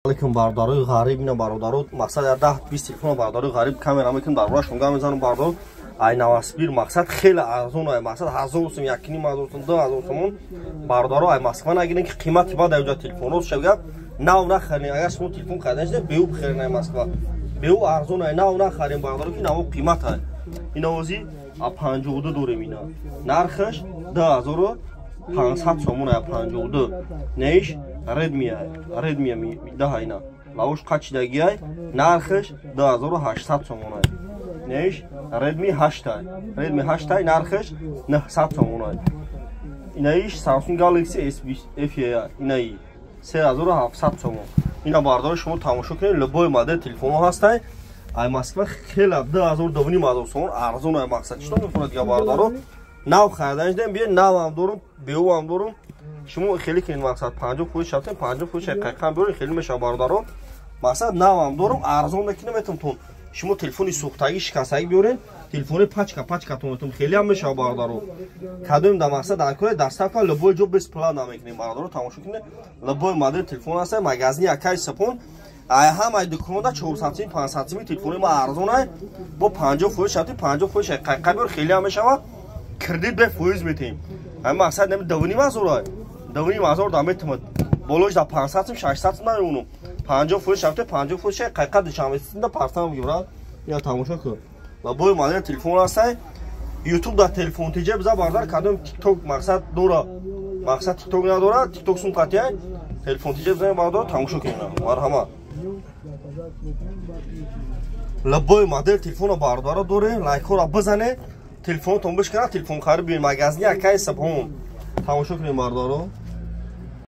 Алейкум, бародарои ғариб. Ина, бародаро, мақсад 10-20 телефон, бародарои ғариб, камера мекунем, дар бораашон гап мезанам. Бародаро, ай Новосибир мақсад хеле арзон ай, мақсад 1000 сум, 1500 сум, 2000 сомон. Бародаро, ай Москва нагирен, ки қимати бад ай уҷа телефон. Рост шав, нав нахарен. Агар шумо телефон харидан шуда, беу бихарен, ай Москва беу арзон ай. Нав нахарен, бародаро, ки наво қимат ай. Инавози а 52 дорем, ина нархаш 2500 сомон ай, 52. Неиш Redmi, Redmi 10, ина лавош қачидагиай, нархаш 2800 сомон ай. Неиш Redmi 8 ай, Redmi 8 ай, нархаш 900 сомон ай. Инаиш Samsung Galaxy S20 FE, инаи 3700 сомон. Ина, бардори, шумо тамошо кунед, любой модел телефонҳо ҳастай. Ай Москва хела 2000, 2500 сомон арзон ай. Мақсад чито мефурад дига, бародаро? Нав харидан шудем, биё, навам дорум, беувам дорум. Шумо хеле кунед, мақсад 50% шавтем, 50% ҳақиқан биёред, хеле мешава, бародаро. Мақсад навам дорум, арзон накунем, метавонтон шумо телефони сӯхтагӣ, шикастагӣ биёред, телефони пачка пачкатон метавон, хеле ҳам мешава, бародаро. Кадоем да мақсад дар кори доставка любой ҷо бесплатно мекунем. Бародаро, тамошо кунед, любой модел телефон ҳаста. Магазини Акаи Сапон ай ҳамаи дуконда 400 сими, 500 сими телефони ма арзон ай. Бо 50% шавти, 50% ҳақиқа биёр, хеле ҳам мешава. Кредит бе фоиз метиҳем. Ҳами мақсад нами 2500 ай, 2500 да метавонад, болош да 500 сум, 600 сум намемонам. 50% шавте, 50% қайқа Душанбе да партам гибрад. Я тамошо кун, любой модел телефон ҳастай. Ютуб да Телефон ТЖ биза, бардар. Кадом Тикток мақсад дора, мақсад Тикток надора, Тикток сум қатиай, Телефон ТЖ бизанем, бардар, тамошо кунем. Марҳамат, любой модел телефона, бардара, дорем. Лайкҳоро бизане, телефонотон бишкана, телефон харид биёед магазини Акаи Сабҳон. Тамошо кунем, бардаро.